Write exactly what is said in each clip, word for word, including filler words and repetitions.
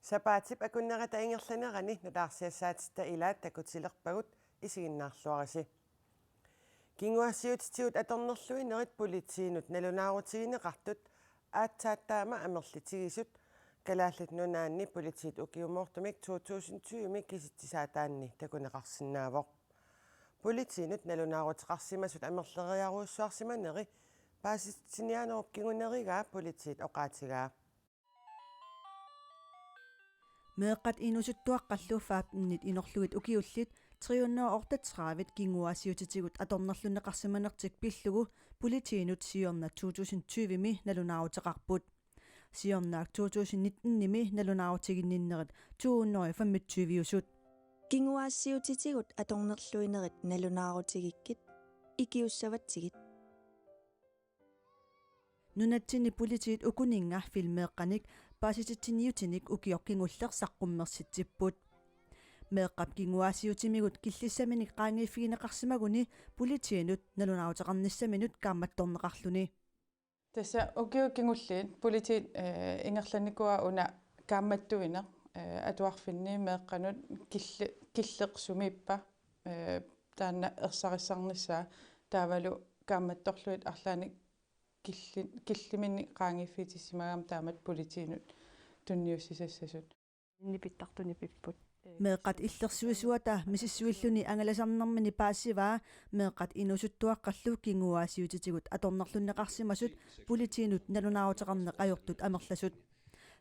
Sapaatip akunnerata ingerlanerani nutaarsiassaatitta ilaat takutilerpagut, isiginnaarluarisi. Kinguaassiuutitigut atornerluinerit politiinut nalunaarutigineqartut aatsaat taama amerlatigisut Kalaallit Nunaanni politiit ukiumoortumik to tusind tyve kisitsisaataanni takuneqarsinnaavoq. Politiinut nalunaaruteqarsimasut amerleriarujussuarsimaneri paasititsiniaanerup kingunerigaa politiit oqaatigaa. Meeqqat inuusuttuaqqallu femtenit inorlugit ukiullit tre hundrede og otteogtredive kinguaassiuutitigut atornerlunneqarsimanertik pillugu politiinut siorna to tusind tyve-mi nalunaaruteqarput. Siornaak to tusind nitten-imi nalunaarutiginninnerit to hundrede og femogtyve-usut. Kinguaassiuutitigut atornerluinerit nalunaarutigikkit, ikiussavatsigit. Nunatsinni politiit ukuninnga filmeeqqanik paasititsiniutinik ukioq kingulleq saqqummersitsipput. Meeqqap kinguaassiuutimigut killissaminik qaangiiffigineqarsimaguni politiinut nalunaaruteqarnissaminut kaammattorneqarluni. Tassa ukioq kingulliit politiit, eh, ingerlanikuuaa una kaammattuineq, eh, atuarfinni meeqqanut killi-, killeq sumiippa, eh, taanna ersarissarnissaa taavalu kaammattorlugit arlaannik killi-, killiminnik qaangiiffigitissimagaangamik taamatut politiinut tunniussisassasut. Nipittartuni pipput. Meeqqat illersuisuata misissuilluni angalasarnermini paasivaa meeqqat inuusuttuaqqallu kinguaassiuutitigut atornerlunneqarsimasut politiinut nalunaaruteqarneq ajortut amerlasut.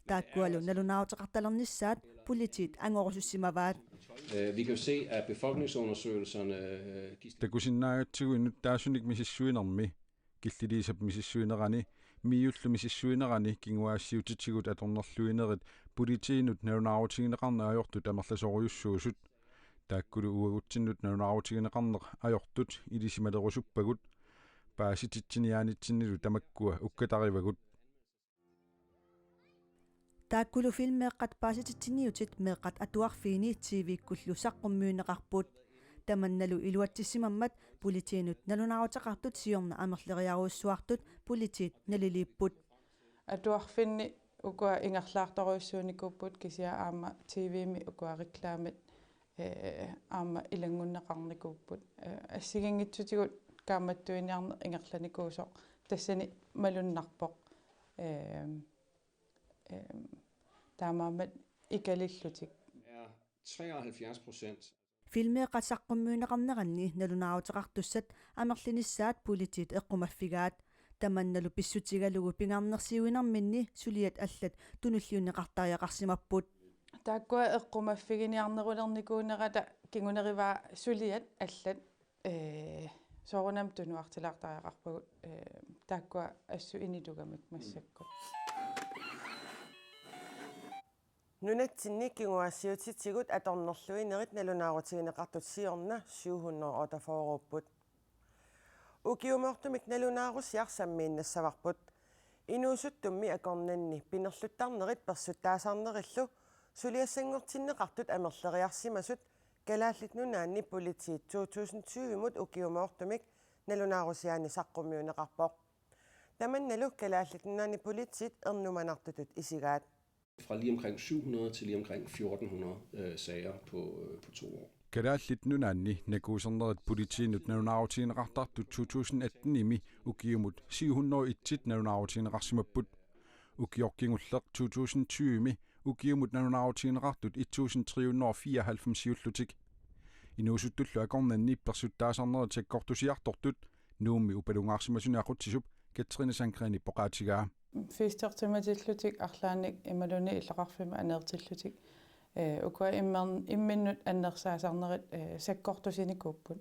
Taakkualu nalunaaruteqartalernissaat politiit angorusussimavaat. Øh, vi kan jo se, at befolkningsundersøgelserne, øh, de Takusinnaagatsigu inuttaasunik misissuinermi, Killiliisap misissuinerani, MIO-llu misissuinerani kinguaassiuutitigut atornerluinerit politiinut nalunaarutigineqarneq ajortut amerlasoorujussuusut. Taakkulu uagutsinnut nalunaarutigineqarneq ajortut ilisimalerusuppavut. Paasititsiniaanitsinnilu tamakkua ukkatarivagut. Taakkulu filmeeqqat paasititsiniutit meeqqat atuarfiini T V-kkullu saqqummiunneqarput. Tamannalu iluatsissimammat politiinut nalunaaruteqartut siorna amerleriarujussuartut politiit naliliipput. Atuarfinni ukua ingerlaartorujussuunikuupput kisianni aamma T V-mi ukua reklamit, eh, aamma ilanngunneqarnikuupput. Eh, assigiinngitsutigut kaammattuiniarneq ingerlanikuusoq tassani malunnarpoq. Eh, eh, taamaammat ikalillutik. Er treoghalvfjerds procent. Filmeeqqat saqqummiunneqarneranni nalunaaruteqartussat amerlinissaat politiit eqqumaffigaat. Tamannalu pissutigalugu pingaarnersiuinerminni suliat allat tunulliunneqartariaqarsimapput. Taakkua eqqumaffiginiarnerulernikuunerata kingunerivaa suliat allat, eh, soorunami tunuartilaartariaqarpagut, eh, taakkua assut initugamik massakkut. Nunatsinni kinguaassiuutitigut atornerluinerit nalunaarutigineqartut siorna syv hundrede og otteogfyrre-upput. Ukiumoortumik nalunaarusiaq sammiinnassavarput. Inuusuttummi akornanni pinerluttarnerit persuttaasarnerillu suliassanngortinneqartut amerleriarsimasut Kalaallit Nunaanni politiit to tusind tyve-mut ukiumoortumik nalunaarusiaani saqqummiunneqarpoq. Tamannalu Kalaallit Nunaanni politiit ernumanartutut isigaat. Fra lige omkring syv hundrede til lige omkring fjorten hundrede, øh, sager på, øh, på to år. Kalaallit Nunaanni nakuusernerit politiinut nalunaarutigineqartartut to tusind atten-imi ukiumut syv hundrede og et nalunaarutigineqarsimapput. Ukioq kingulleq to tusind tyve-mi ukiumut nalunaarutigineqartut et tusind tre hundrede og fireoghalvfems-iullutik. Inuusuttullu akornanni persuttaasarnerit sakkortusiartortut Nuummi upalungaarsimasuni aqutsisup Katrine Sandgreenip oqaatigaa. Fysioterapeutillutik arlaannik imaluunniit illoqarfimmi aneertillutik, eh, ukua immern-, imminnut annersaasarnerit, eh, sakkortusinikuupput.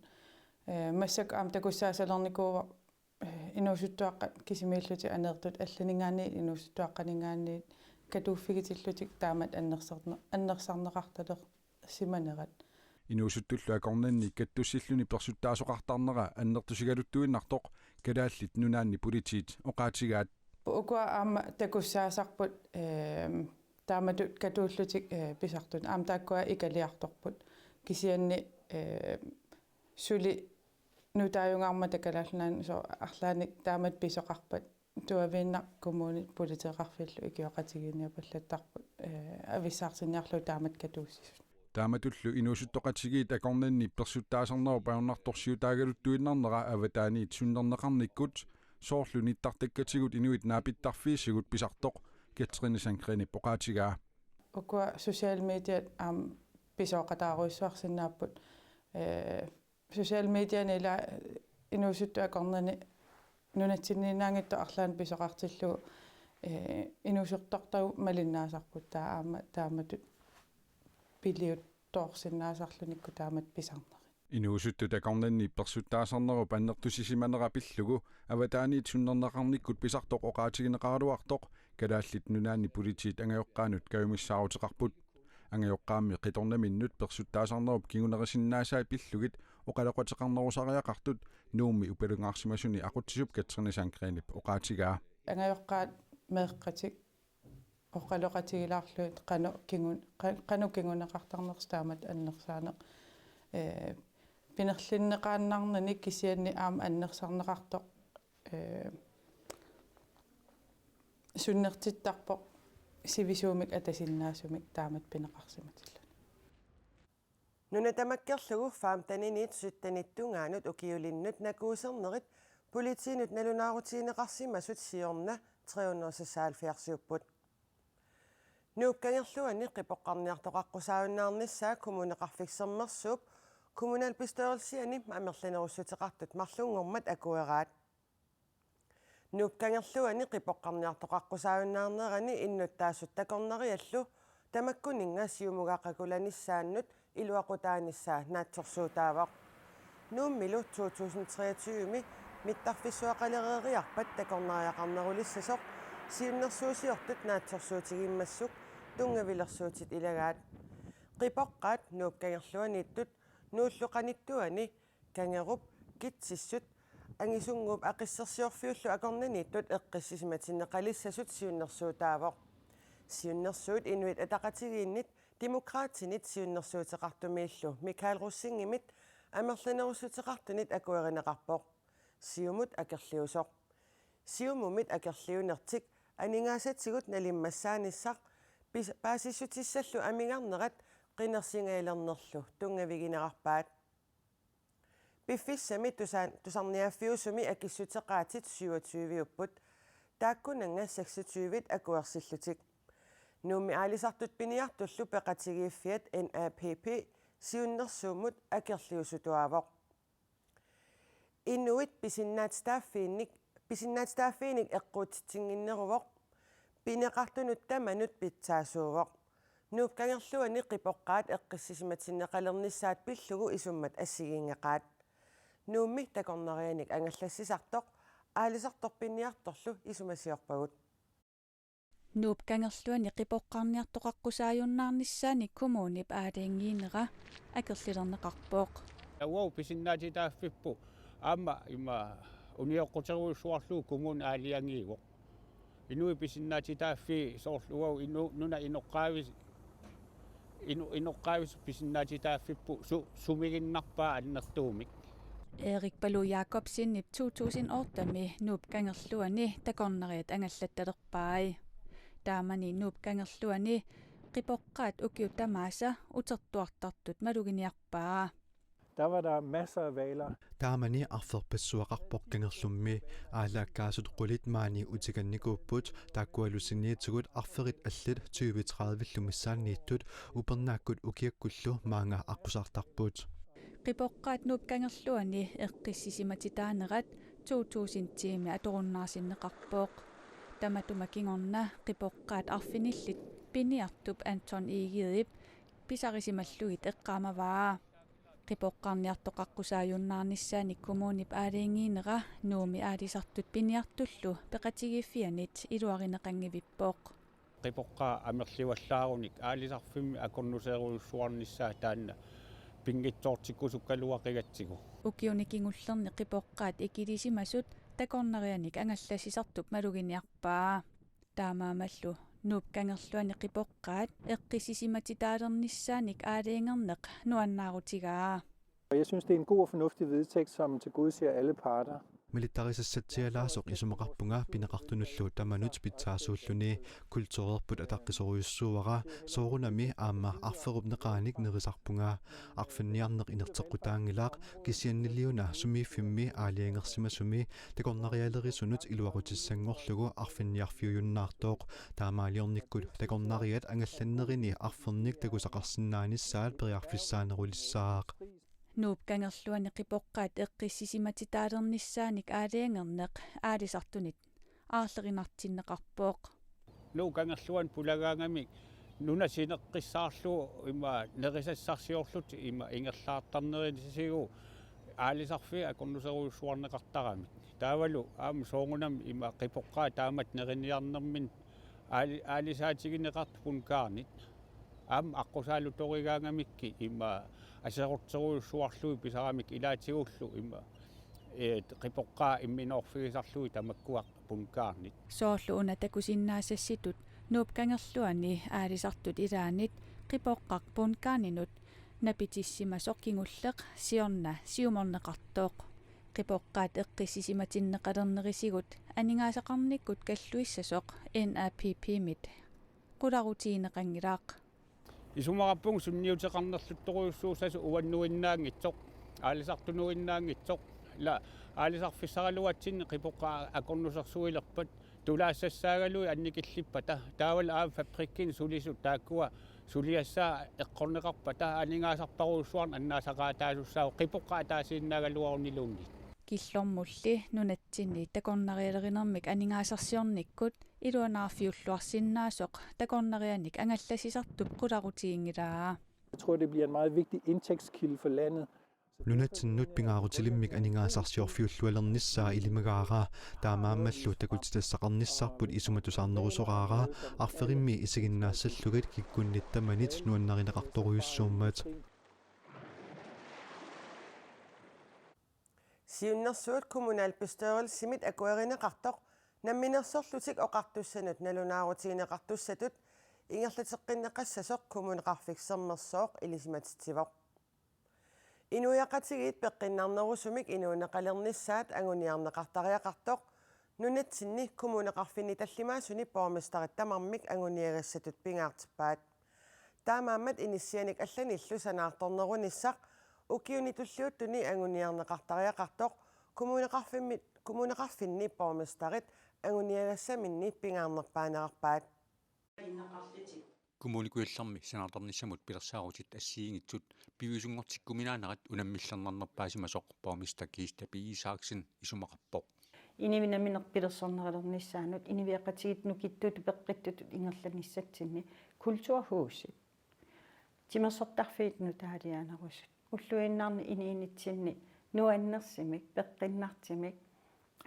Eh, massakkut aamma takussaasalernikuuvoq, eh, inuusuttuaqqat kisimiillutik aneertut allaninngaanniit inuusuttuaqqaninngaanniit katuuffigitillutik taamatut annersarne-, annersarneqartaler-, simanerat. Inuusuttullu akornanni kattussilluni persuttaasoqartarnera annertusigaluttuinnartoq Kalaallit Nunaanni politiit oqaatigaat. Ukua aamma takussaasarput, ehm, taamatut katuullutik, eh, pisartut. Aamma taakkua ikaliartorput. Kisianni, eh, suli nutaajungaarmata Kalaallit Nunaanni soorlu arlaannik taamatut pisoqarpat tuaviinnaq kommunit politeeqarfillu ikioqatigiinniapallattarput. eh, avissaartinniarlugu taamatut katuussisut. Taamatullu inuusuttoqatigiit akornanni persuttaasarnerup ajornartorsiutaagaluttuinnarnera avataaniit sunnerneqarnikkut soorlu nittartakkatigut inuit naapittarfiisigut pisartoq Katrine Sandgrenip oqaatigaa. Ukua social mediat aamma pisooqataarujussuarsinnaapput, eh, social mediani ila inuusuttut akornanni nunatsinniinnaanngitsut arlaannik pisoqartillugu, eh, inuusortartavut malinnaasarput, taava aamma taamatut piliuttoorsinnaasarlunikkut taamatut pisarnerit. Inuusuttut akornanni persuttaasarnerup annertusisimanera pillugu avataaniit sunnerneqarnikkut pisartoq oqaatigineqaraluartoq Kalaallit Nunaanni Politiit angajoqqaanut kajumissaaruteqarput. Angajoqqaammi qitornaminnut persuttaasarnerup kingunerisinnaasai pillugit oqaloqateqarnerusariaqartut Nuummi upalungaarsimasuni aqutsisup Katrine Sandgrenip oqaatigaa. Angajoqqaat meeqqatik oqaloqatigilaarlugit qanoq kingun-, qa-, qanoq kinguneqartarnersoq taamatut annersaaneq, eh, pinerlinneqaannarnani kisianni aamma annersarneqartoq, eh, sunnertittarpoq sivisuumik atasinnaasumik taamatut pineqarsimatilluni. Nuna tamakkerlugu femteniniit syttenit tungaanut ukiulinnut nakuusernerit politiinut nalunaarutigineqarsimasut siorna tre hundrede seksoghalvfjerdsiupput. Nuup Kangerluani qipoqqarniartoqaqqusaajunnaarnissaa Kommuneqarfik Sermersuup kommunalbestyrelsiani amerlanerussuteqartut marlunngormat akueraat. Nuup Kangerluani qipoqqarniartoqaqqusaajunnaarnerani innuttaasut takornariallu tamakkuninnga Siumuga qakulanissaannut iluaqutaanissaa naatsorsuutaavoq. Nuummilu to tusind treogtyve-mi mittarfissuaqalereeriarpat takornariaqarnerulissasoq siunnersuusiortut naatsorsuutigimmassuk tunngavilersuutit ilagaat. Qipoqqaat Nuup Kangerluaniittut Nuullu Qanittuani, Kangerup, Kitsissut, Angisunnguup Aqissersiorfiullu akornanniittut eqqissisimatinneqalissasut siunnersuutaavoq. Siunnersuut Inuit Ataqatigiinnit Demokraatinit siunnersuuteqartumiillu Michael Rosingimit amerlanerussuteqartunit akuerineqarpoq. Siumut akerliusoq. Siumumit akerliunertik aningaasatigut nalimmassaanissaq pis-, paasissutissallu amigarnerat qinersingaalernerlu tunngaviginerarpaat. Piffissami tusa-, tusarniaaffiusumi akissuteqaatit syvogtyve-upput, taakkunannga seksogtyve akuersillutik. Nuummi Aalisartut Piniartullu Peqatigiiffiat N A P P siunnersuummut akerliusutuaavoq. Inuit pisinnaatitaaffiinnik, pisinnaatitaaffiinik eqquutsitsinnginneruvoq, pineqartunut tamanut pitsaasuuvoq. Nuup Kangerluani qipoqqaat eqqissisimatinneqalernissaat pillugu isummat assigiinngeqaat. Nuummi takornarianik angallassisartoq Aalisartoq Piniartorlu isumasiorpagut. Nuup Kangerluani qipoqqarniartoqaqqusaajunnaarnissaani kommunip aalajangiinera akerlilerneqarpoq. Uagut pisinnaatitaaffippoq aamma ima unioqquterujussuarlugu kommuni aalajangiivoq. Inuit pisinnaatitaaffii soorlu uagut inu-, nunap inoqqaavis-, inu-, inoqqaavisut pisinnaatitaaffipput su-, sumiginnarpaa annertuumik. Erik Palu Jakobsenip to tusind otte-mi Nuup Kangerluani takornariat angallattalerpai. Taamani Nuup Kangerluani qipoqqaat ukiut tamaasa utertuartartut maluginiarpaa. Der var der masser af hvaler. Taamani arferpassuaqarpoq Kangerlummi. Aalaakkaasut qulit maani utikannikuupput, taakkualu saniatigut arferit allat tyve tredive-llu missaanniittut upernaakkut ukiakkullu maanga aqqusaartarput. Qipoqqaat Nuup Kangerluani eqqissisimatitaanerat to tusind tiimi atorunnaarsinneqarpoq. Tamatuma kingorna qipoqqaat arfinillit Piniartup Anton Egedep pisarisimallugit eqqaamavaa. Qipoqqarniartoqaqqusaajunnaarnissaani kommunip aalajangiinera Nuummi Aalisartut Piniartullu Peqatigiiffianit iluarineqanngivippoq. Qipoqqaat amerliallaarunik aalisarfimmi akornuserujussuarnissaa taanna pinngitsoortikkusukkaluaqigatsigu. Ukiuni kingullerni qipoqqaat ikilisimasut takornarianik angallassisartup maluginiarpaa. Taamaammallu Nuup Kangerluani qipoqqaat eqqissisimatitaalernissaanik aalajangerneq nuannaarutigaa. Og jeg synes, det er en god og fornuftig vedtægt, som tilgodeser alle parter. Malittarisassatsialaasoq isumaqarpunga pineqartunullu tamanut pitsaasuulluni. Kulturerput ataqqisorujussuuara, soorunami aamma arferup neqaanik nerisarpunga. Arfinniarneq inerteqqutaanngilaq, kisianniliuna sumiiffimmi aalajangersimasumi takornarialerisunut iluaqutissanngorlugu arfinniarfiujunnaartoq. Taamaaliornikkut takornariat angallannerini arfernik takusaqarsinnaanissaat periarfissaanerulissaaq. Nuup Kangerluani qipoqqaat eqqissisimatittaalernissaanik aalajangerneq aalisartunit aarlerinartinneqarpoq. Nuup Kangerluani pulagaangamik nuna sineqqissaarlugu ima nerisassarsiorlutik ima ingerlaartarnerisigu aalisarfiit akornuserujussuarneqartaramik. Taavalu aamma soorunami ima qipoqqaat taamatut neriniarnerminni aali-, aalisaatigineqartut bundgarnit. Aamma aqqusaalutorigaangamikkit ima aserorterujussuarlugit pisaramik ilaatigullu ima, ee, qipoqqaat imminorfigisarlugit tamakkua bundgarnit. Soorlu una takusinnaasassitut Nuup Kangerluani aalisartut ilaannit qipoqqaq bundgarninut napitissimasoq kingulleq siorna siumorneqartoq. Qipoqqaat eqqissisimatinneqalernerisigut aningaasaqarnikkut kalluissasoq N A P P-mit qularutigineqanngilaq. Isumaqarpunga sunniuteqarnerluttorujussuussasoq uannuinnaanngitsoq, aalisartunuinnaanngitsoq, ila aalisarfissaraluatsinni qipoqqaat akornusersuilerpat, tulaassassaagaluit annikillippata, taavalu aamma fabrikkini sulisut taakkua suliassaat eqqorneqarpata, aningaasarparujussuarnik annaasaqaataasussaavoq qipoqqaat ataasiinnaagaluaruniluunniit. Killormulli nunatsinni takornarialerinermik aningaasarsiornikkut iluanaarfiulluarsinnaasoq takornarianik angallassisartup qularutiginngilaa. Jeg tror, det bliver en meget vigtig indtægtskilde for landet. Nunatsinnut pingaarutilimmik aningaasarsiorfiullualernissaa ilimagaara, taamaammallu takutitassaqarnissarput isumatusaarnerusoraara, arferimmi isiginnaassallugit kikkunnit tamanit nuannarineqartorujussuummat. Siunnersuut kommunalbestyrelsimit akuerineqartoq Namminersorlutik Oqartussanut nalunaarutigineqartussatut ingerlateqqinneqassasoq Kommuneqarfik Sermersooq ilisimatitsivoq. Inuiaqatigiit peqqinnarnerusumik inuuneqalernissaat anguniarneqartariaqartoq nunatsinni kommuneqarfinni tallimaasuni borgmesterit tamarmik anguniagassatut pingaartippaat. Taamaammat inissianik allanillu sanaartornerunissaq ukiuni tulliuttuni anguniarneqartariaqartoq kommuneqarfimmi-, kommuneqarfinni borgmesterit anguniagassaminni pingaarnerpaanerarpaat. Kommune Kujallermi sanaartornissamut pilersaarutit assigiinngitsut piviusunngortikkuminaanerat unammillernarnerpaasimasoq borgmester Kiista P. Isaksen isumaqarpoq. Inuit nammineq pilersornerulernissaannut inuiaqatigiit nukittutut peqqittutut ingerlanissatsinni kulturhusit timersortarfiit nutaaliaanerusut ulluinnarni inuunitsinni nuannersumik peqqinnartumik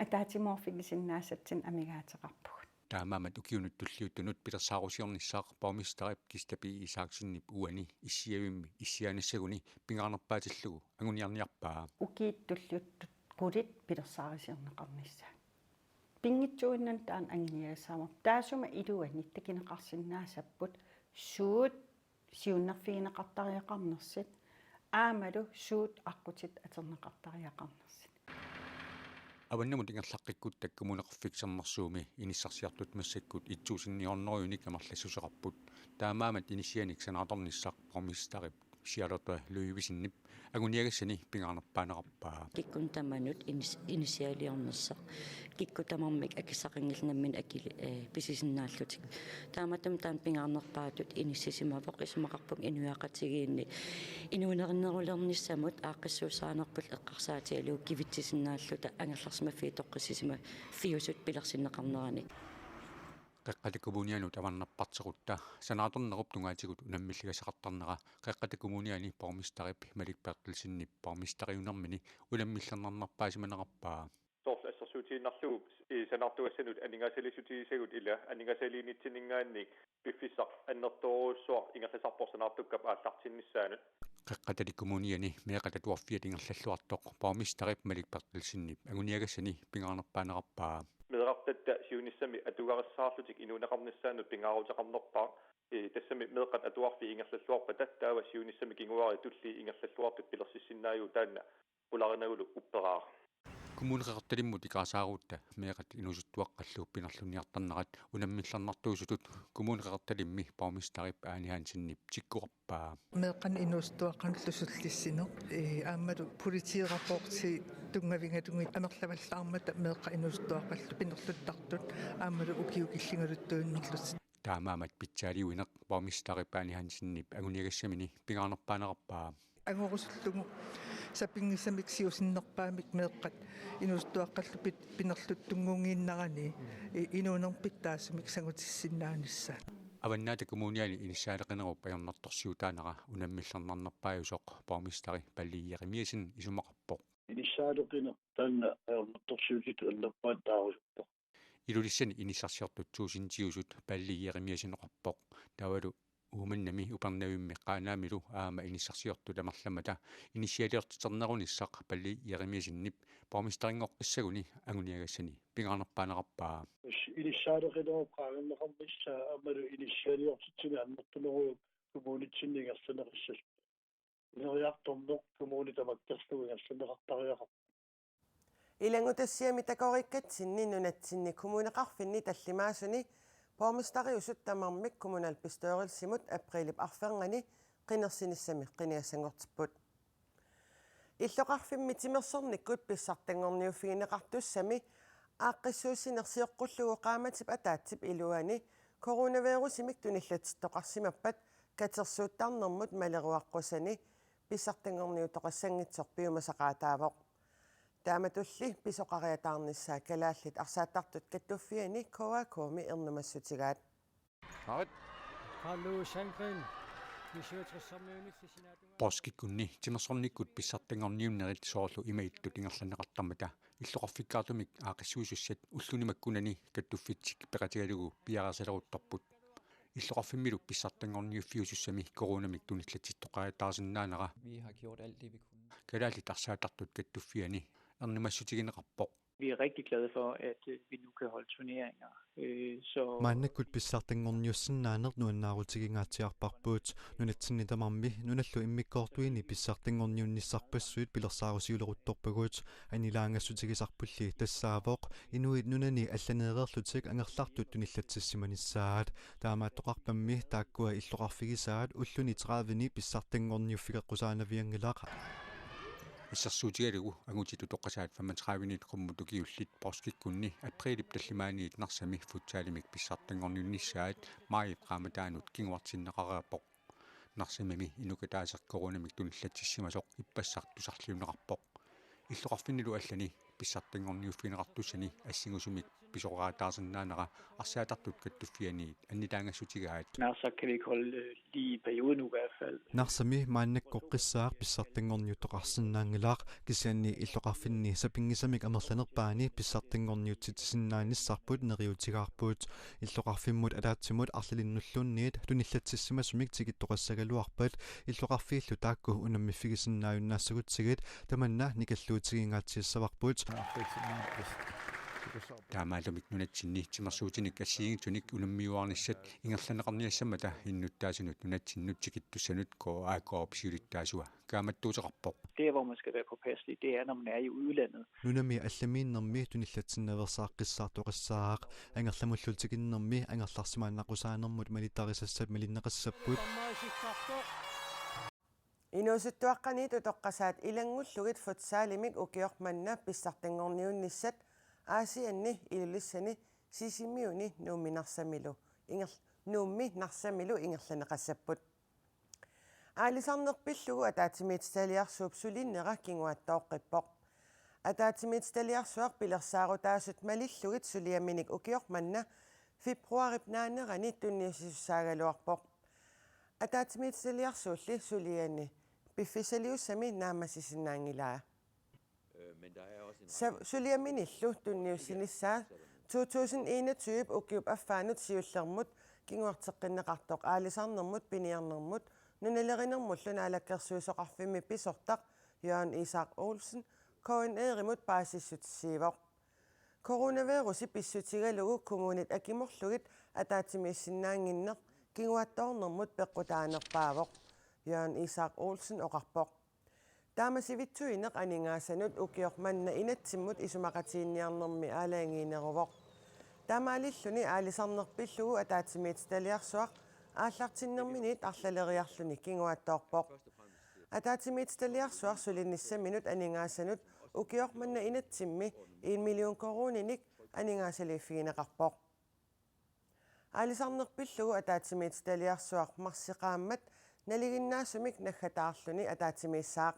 ataatsimoorfigisinnaasatsinnut amigaateqarpugut. Taamaammat ukiunut tulliuttunut pilersaarusiornissaq borgmesterip Kiista P. Isaksenip uani issiavimmi issianissaguni pingaarnerpaatillugu anguniarniarpaa. Ukiut tulliuttut qulit pilersaarusiorneqarnissaat. Pinngitsuunnani taanna anguniagassaammat taassuma iluani takuneqarsinnaassapput suut siunnerfigineqartariaqarnersut aammalu suut aqqutit atorneqartariaqarnersut. Avannamut ingerlaqqikkutta Kommuneqarfik Sermersuumi inissarsiartut massakkut et tusind ni hundrede-unik amerlassuseqarput. Taamaammat inissianik sanaartornissaq borgmesterip Charlotte Løvesenip anguniagassani pingaarnerpaanerarpaa. Kikkunnut tamanut inis-, inissialiornissaq. Kikkut tamarmik akissaqanngillat nammineq akili-, eh, pisisinnaallutik. Taamaattumik taanna pingaarnerpaatut inissisimavoq, isumaqarpunga inuiaqatigiinni inuunerinnerulernissamut aaqqissuussaanerput eqqarsaatigalugu kivitsisinnaalluta angerlarsimaffiit toqqissisimafiusut pilersinneqarneranik. Qeqqata Kommunianut avannarparterutta sanaartornerup tungaatigut unammilligassaqartarnera Qeqqata Kommuniani borgmesterip Malik Berthelsenip borgmesteriunermini unammillernarnerpaasimanerarpaa. Soorlu assersuutigiinnarlugu, i, sanaartugassanut aningaasaliissutigisagut ila aningaasaliinitsinninngaanniit piffissaq annertoorujussuaq ingerlasarpoq sanaartukkap aallartinnissaanut. Qeqqata Kommuniani meeqqat atuarfiat ingerlalluartoq borgmesterip Malik Berthelsenip anguniagassani pingaarnerpaanerarpaa. Meerartatta siunissami atugarissaarlutik inuuneqarnissaannut pingaaruteqarnerpaaq, i, tassami meeqqat atuarfiit ingerlalluarpata taava siunissami kinguaariit tulliit ingerlalluartut pilersissinnaajuvoq, taanna qularinagulu upperaara. Kommune Qeqertalimmut ikaasaaruutta meeqqat inuusuttuaqqallu pinerlunniartarnerat unammillernartuusutut Kommune Qeqertalimmi borgmesterip Ane Hansenip tikkuarpaa. Meeqqanik inuusuttuaqqanullu sullissineq, ee, aammalu politirapporti tunngavigalugit amerlavallaarmata meeqqat inuusuttuaqqallu pinerluttartut aammalu ukiut killingaluttuinnarlutik. Taamaammat pitsaaliuineq borgmesterip Ane Hansenip anguniagassamini pingaarnerpaanerarpaa. Angorusullugu sapinngisamik siusinnerpaamik meeqqat inuusuttuaqqallu pit-, pinerluttunnguunngiinnarani i-, inuunerpit taassumik sangutissinnaanissaat. Avannaata Kommuniani inissaaleqinerup ajornartorsiutaanera unammillernarnerpaajusoq borgmesteri Palle Jeremiassen isumaqarpoq. Inissaaleqineq taanna ajornartorsiutitut annerpaatut taarusuppoq. Ilulissani inissarsiortut tuusintiusut Palle Jeremiassen oqarpoq. Taavalu Uummannami Upernavimmi Qaanaamilu aamma inissarsiortut amerlammata inissialiortiternerunissaq Palle Jeremiassenip borgmesterinngoqqissaguni anguniagassani pingaarnerpaanerarpaa. Inissaaleqinerup qaangerneqarnissaa aammalu inissialiortitsineq annertuneruvoq kommunitsinni ingerlanneqassasut. Ineriartorneq kommuni tamakkerlugu ingerlanneqartariaqarpoq. Ilanngutassiami takoriikkatsinni nunatsinni kommuneqarfinni tallimaasuni borgmesteriusut tamarmik kommunalbestyrelsimut aprilip arfernganni qinersinissamik qinigassanngortipput. Illoqarfimmi timersornikkut pissartanngorniuffigineqartussami aaqqissuussineq sioqqullugu qaammatip ataatsip iluani coronavirusimik tunillatsittoqarsimappat katersuuttarnermut maleruaqqusani pissartanngorniutoqassanngitsoq piumasaqaataavoq. Taamatulli pisoqariataarnissaa Kalaallit arsaattartut Kattuffianni K A K-mi ernumassutigaat. Marit. Carlo Sandgren, B-syvogtressermiunit sinatunga. Poorskikkunni timersornikkut pissartanngorniunnerit soorlu ima ittut ingerlanneqartarmata illoqarfikkaartumik aaqqissuisussat ulluni makkunani kattuffitsik peqatigalugu piareersaleruttorput. Illoqarfimmilu pissartanngorniuffiusussami coronamik tunillatsittoqariataarsinnaanera Vi har gjort alt det, vi kunne. Kalaallit arsaattartut Kattuffianni ernumassutigineqarpoq. Vi er rigtig glade for, at, øh, vi nu kan holde turneringer. Øh, så Maannakkut pissartanngorniussinnaaneq nuannaarutiginngaatsiarparput. Nunatsinni tamarmi nunallu immikkoortuini pissartanngorniunnissarpassuit pilersaarusiuleruttorpagut. Annilaangassutigisarpulli tassaavoq inuit nunani allaneereerlutik angerlartut tunillatsissimanissaat. Taamaattoqarpammi taakkua illoqarfigisaat ulluni tredivini pissartanngorniuffigeqqusaanavianngilaq. Assersuutigalugu angutitut utoqqasaat femogtredivenit qummut ukiullit poorskikkunni aprilip tallimaaniit Narsami futsalimik pissartanngorniunnissaat maajip qaammataanut kinguartinneqareerpoq. Narsamimi inuk ataaseq coronamik tunillatsissimasoq ippassaq tusarliunneqarpoq. Illoqarfinnilu allani pissartanngorniuffigineqartussani assingusumik pisoqariataarsinnaanera arsaattartut Kattuffianniit annilaangassutigaat. Narsaq kan vi ikke holde, øh, lige i perioden i hvert fald. Narsami maannakkoqqissaaq pissartanngorniuttoqarsinnaanngilaq, kisianni illoqarfinni sapinngisamik amerlanerpaani pissartanngorniutsitsisinnaanissarput neriuutigaarput. Illoqarfimmut ataatsimut arlalinnulluunniit tunillatsissimasumik tikittoqassagaluarpat illoqarfiillu taakku unammiffigisinnaajunnaassagutsigu tamanna nikallutiginngatsiassavavut. Taamaallutik nunatsinni timersuutinik assigiinngitsunik unammiuarnissat ingerlanneqarniassammata innuttaasunut nunatsinnut tikittussanut K A K-p siulittaasua kaammattuuteqarpoq. Der, hvor man skal være påpasselig, det er, når man er i udlandet. Nunami allamiinnermi tunillatsinnaveersaaqqissaartoqassaaq. Angerlamullu tikinnermi angerlarsimaannaqqusaannermut malittarisassat malinneqassapput. Inuusuttuaqqaniit utoqqasaat ilanngullugit futsalimik ukioq manna pissartanngorniunnissat Aasianni Ilulissani Sisimiuni Nuummi Narsamilu inger-, Nuummi Narsamilu ingerlanneqassapput. Aalisarneq pillugu ataatsimiititaliarsuup sulinnera kinguaattooqqippoq. Ataatsimiititaliarsuaq pilersaarutaasut malillugit suliaminik ukioq manna februarip naanerani tunniussisussaagaluarpoq. Ataatsimiititaliarsuulli suliani piffissaliussami naammassisinnaanngilaa. Sa-, suliaminillu tunniussinissaa to tusind enogtyve ukiup affaanut siullermut kinguarteqqinneqartoq aalisarnermut piniarnermut nunalerinermullu naalakkersuisoqarfimmi pisortaq Jørgen Isak Olsen K N R-imut paasissutissiivoq. Coronavirusi pissutigalugu kommunit akimorlugit ataatsimiissinnaannginneq kinguaattoornermut peqqutaanerpaavoq, Jørgen Isak Olsen oqarpoq. Taama sivitsuineq aningaasanut ukioq manna inatsimmut isumaqatiginninniarnermi aalajangiineruvoq. Taamaalilluni aalisarneq pillugu ataatsimiititaliarsuaq aallartinnerminiit arlaleriarluni kinguaattoorpoq. Ataatsimiititaliarsuaq sulinissaminut aningaasanut ukioq manna inatsimmi en million koruuninik aningaasaliiffigineqarpoq. Aalisarneq pillugu ataatsimiititaliarsuaq marsip qaammat nalinginnaasumik naggataarluni ataatsimiissaaq.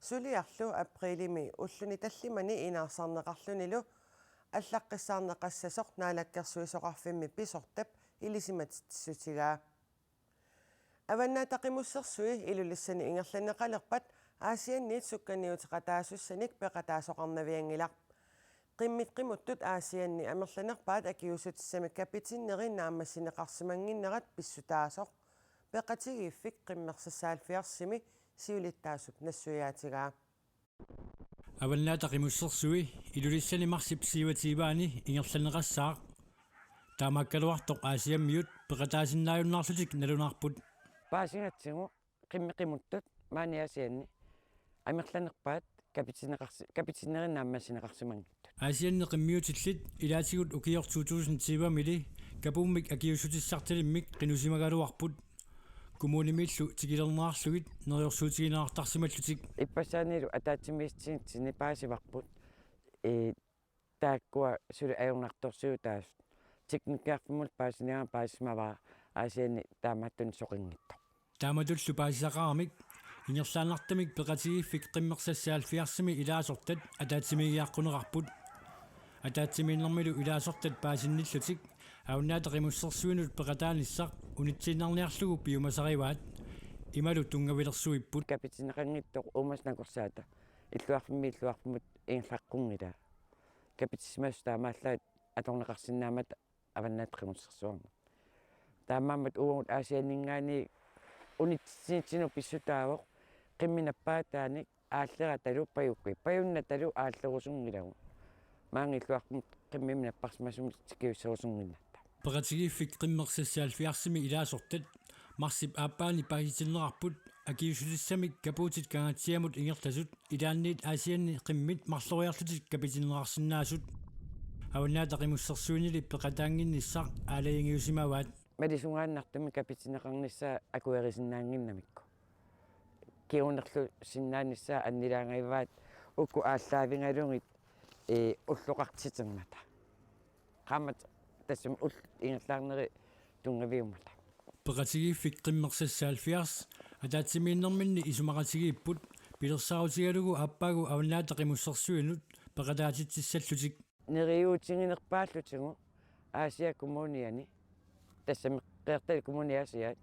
Suliarlu apriilimi ulluni tallimani inaarsarneqarlunilu allaqqissaarneqassasoq Naalakkersuisoqarfimmi pisortap ilisimatitsissutigaa. Avannaata Qimussersui Ilulissani ingerlanneqalerpat Aasianniit sukkaniuteqataasussanik peqataasoqarnavianngilaq. Qimmit qimuttut Aasianni amerlanerpaat akiuussutissamik kapitinneri naammassineqarsimannginnerat pissutaasoq peqatigiiffik qimmersassaalfiarsimi siulittaasup nassuiaatigaa. Avannaata Qimussersui Ilulissani marsip syvogtyve-ani ingerlanneqassaaq. Taamaakkaluartoq Aasiammiut peqataasinnaajunnaarlutik nalunaarput. Paasigatsigu qimmit qimuttut maani Aasianni amerlanerpaat kapitineqarsi-, kapitinneri naammassineqarsimanngittut. Aasianni qimmiutillit ilaatigut ukioq to tusind tyve-mili kapuummik akiuussutissartalimmik qinusimagaluarput. Kommunimiillu tikilerneqarlugit neriorsuutigineqartarsimallutik. Ippassaanilu ataatsimiititsinitsinni paasivarput. Ee, taakkua suli ajornartorsiutaasut. Teknikkiarfimmut paasiniarama paasisimavara Aasianni taamaattunik soqinngitsoq. Taamatullu paasisaqaramik ingerlaannartumik peqatigiiffik qimmersassaalfiarsimi ilaasortat ataatsimiigiaqquneqarput. Ataatsimiinnermilu ilaasortat paasinnillutik Avannaata Qimussersuinut peqataanissaq unitsiinnarniarlugu piumasarivaat, imalu tunngavilersuipput. Kapitinneqanngitsoq uumasut nakorsaata illuarfimmiit illuarfimmut ingerlaqqunngilaa. Kapitissimasut taamaallaat atorneqarsinnaammata Avannaata Qimussersuarmut. Taamaammat uagut Aasianninngaanniit unitsitsinitsinnut pissutaavoq qimmit nappaataanik aalleratalu pajukkui. Pajunnatalu aallerusunngilagut. Maani illuarfimmi qimmimmi napparsimasumik tikiusserusunnginnatta. Peqatigiiffik qimmersassaalfiarsimi ilaasortat marsip aappaani paasitinneqarput akiuussutissamik kapuutit Kangatsiamut ingerlasut ilaanniit Aasianni qimmit marloriarlutik kapitinneqarsinnaasut. Avannaata Qimussersuinili peqataannginnissaq aalajangiusimavaat. Malisugaannartumik kapitinneqarnissaa akuerisinnaannginnamikku. Kingunerlusinnaanissaa annilaangajavaat uku aallaavigalugit, ee, ulloqartitermata. Qaammat tassami ullut ingerlaarneri tunngaviummata. Peqatigiiffik qimmersassaalfiars ataatsimiinnerminni isumaqatigiipput pilersaarutigalugu aappaagu Avannaata Qimussersuinut peqataatitsissallutik. Neriuutiginerpaallutigu Aasiaat Kommuniani, tassami Qeqertalik Kommuni Aasiaat,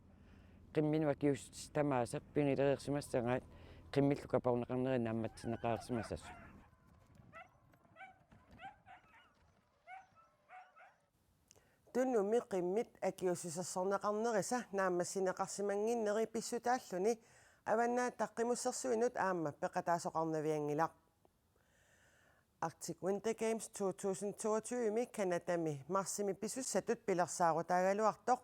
qimminut akiuussutissat tamaasa pigilereersimassagaat qimmillu kaporneqarneri naammassineqareersimassasoq. Tunnummi qimmit akiuussusersorneqarnerisa naammassineqarsimannginneri pissutaalluni Avannaata Qimussersuinut aamma peqataasoqarnavianngilaq. Arctic Winter Games to tusind toogtyve-mi Canadami marsimi pisussatut pilersaarutaagaluartoq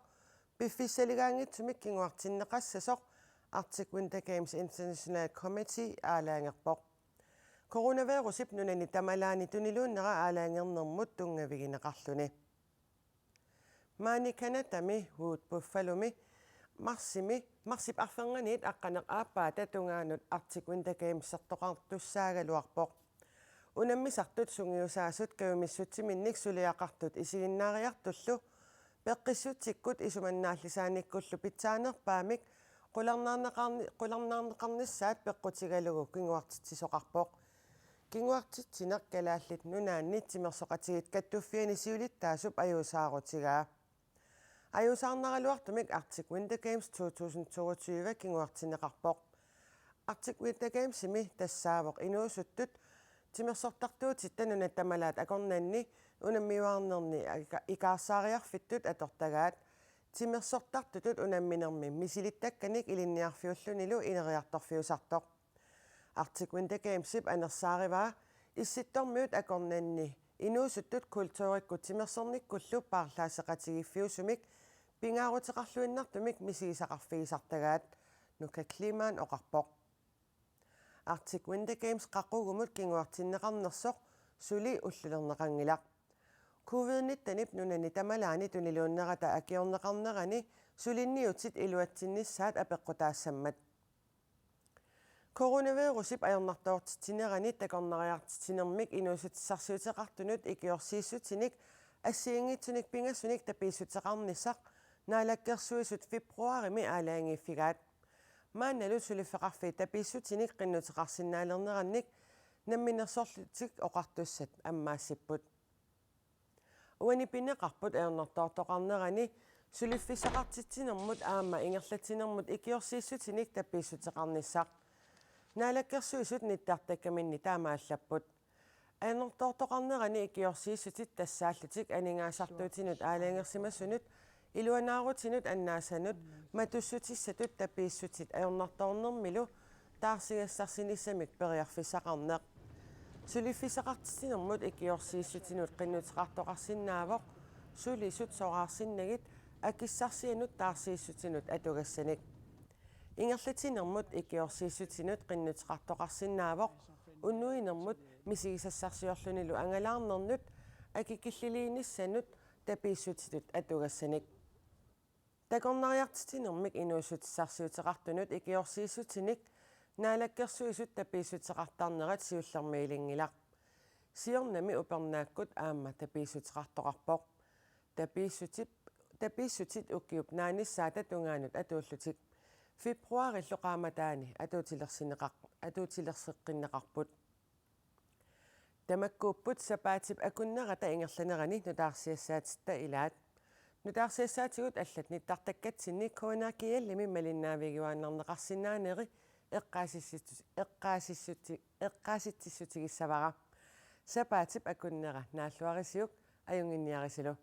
piffissaligaanngitsumik kinguartinneqassasoq Arctic Winter Games International Committee aalajangerpoq. Coronavirusip nunani tamalaani tuniluunnera aalajangernermut tunngavigineqarluni. Maani Canadami Wood Buffalomi marsimi, marsip arfernaniit aqqaneq-aappaata tungaanut Arctic Winter Gamesertoqartussaagaluarpoq. Unammisartut sungiusaasut kajumissutsiminnik suliaqartut isiginnaariartullu peqqissutsikkut isumannaallisaanikkullu pitsaanerpaamik qularnaarneqarni-, qularnaarneqarnissaat peqqutigalugu kinguartitsisoqarpoq. Kinguartitsineq Kalaallit Nunaanni Timersoqatigiit Kattuffianni siulittaasup ajuusaarutigaa. Ajuusaarnaraluartumik Arctic Winter Games to tusind toogtyve kinguartinneqarpoq. Arctic Winter Gamesimi tassaavoq inuusuttut timersortartuutitta nunat tamalaat akornanni unammiuaarnerni ika-, ikaarsaariarfittut atortagaat, timersortartutut unamminermi misilittakkanik ilinniarfiullunilu ineriartorfiusartoq. Arctic Winter Gamesip anersaarivaa Issittormiut akornanni inuusuttut kulturikkut timersornikkullu paarlaasseqatigiiffiusumik pingaaruteqarluinnartumik misigisaqarfigisartagaat, Nuka Kleemann oqarpoq. Arctic Winter Games qaqugumut kinguartinneqarnersoq suli ullulerneqanngilaq. Covid nittenip nunani tamalaani tuniluunnerata akiorneqarnerani suliniutit iluatsinnissaat apeqqutaassammat. Coronavirusip ajornartoortitsinerani takornariartitsinermik inuussutissarsiuteqartunut ikiorsiissutinik assigiinngitsunik pingasunik tapiissuteqarnissaq Naalakkersuisut februarimi aalajangiiffigaat. Maannalu suliffeqarfiit tapiissutinik qinnuteqarsinnaalernerannik Namminersorlutik Oqartussat ammaassipput. Uani pineqarput ajornartoortoqarnerani suliffissaqartitsinermut aamma ingerlatsinermut ikiorsiissutinik tapiissuteqarnissaq. Naalakkersuisut nittartakkaminni taama allapput. Ajornartoortoqarnerani ikiorsiissutit tassaallutik aningaasartuutinut aalajangersimasunut, iluanaarutinut annaasanut matussutissatut tapiissutit ajornartoornermilu taarsigassarsinissamik periarfissaqarneq. Suliffissaqartitsinermut ikiorsiissutinut qinnuteqartoqarsinnaavoq sulisut soraarsinnagit akissarsianut taarsiissutinut atugassanik. Ingerlatsinermut ikiorsiissutinut qinnuteqartoqarsinnaavoq unnuinermut misigisassarsiorlunilu angalaarnernut akikilliliinissanut tapiissutitut atugassanik. Takornariartitsinermik inuussutissarsiuteqartunut ikiorsiissutinik Naalakkersuisut tapiissuteqartarnerat siullermeelinngilaq. Siornami upernaakkut aamma tapiissuteqartoqarpoq. Tapiissutip, tapiissutit ukiup naanissaata tungaanut atuullutik februarillu qaammataani atuutilersinneqar-, atuutilerseqqinneqarput. Tamakkuupput sapaatip akunnerata ingerlanerani nutaarsiassaatitta ilaat. Nutaarsiassaatigut allat nittartakkatsinni K N R G L-imi malinnaavigiuaannarneqarsinnaaneri eqqaasissut-, eqqaasissuti-, eqqaasitsissutigissavara. Sapaatip akunnera naalluarisiuk, ajunnginniarisilu.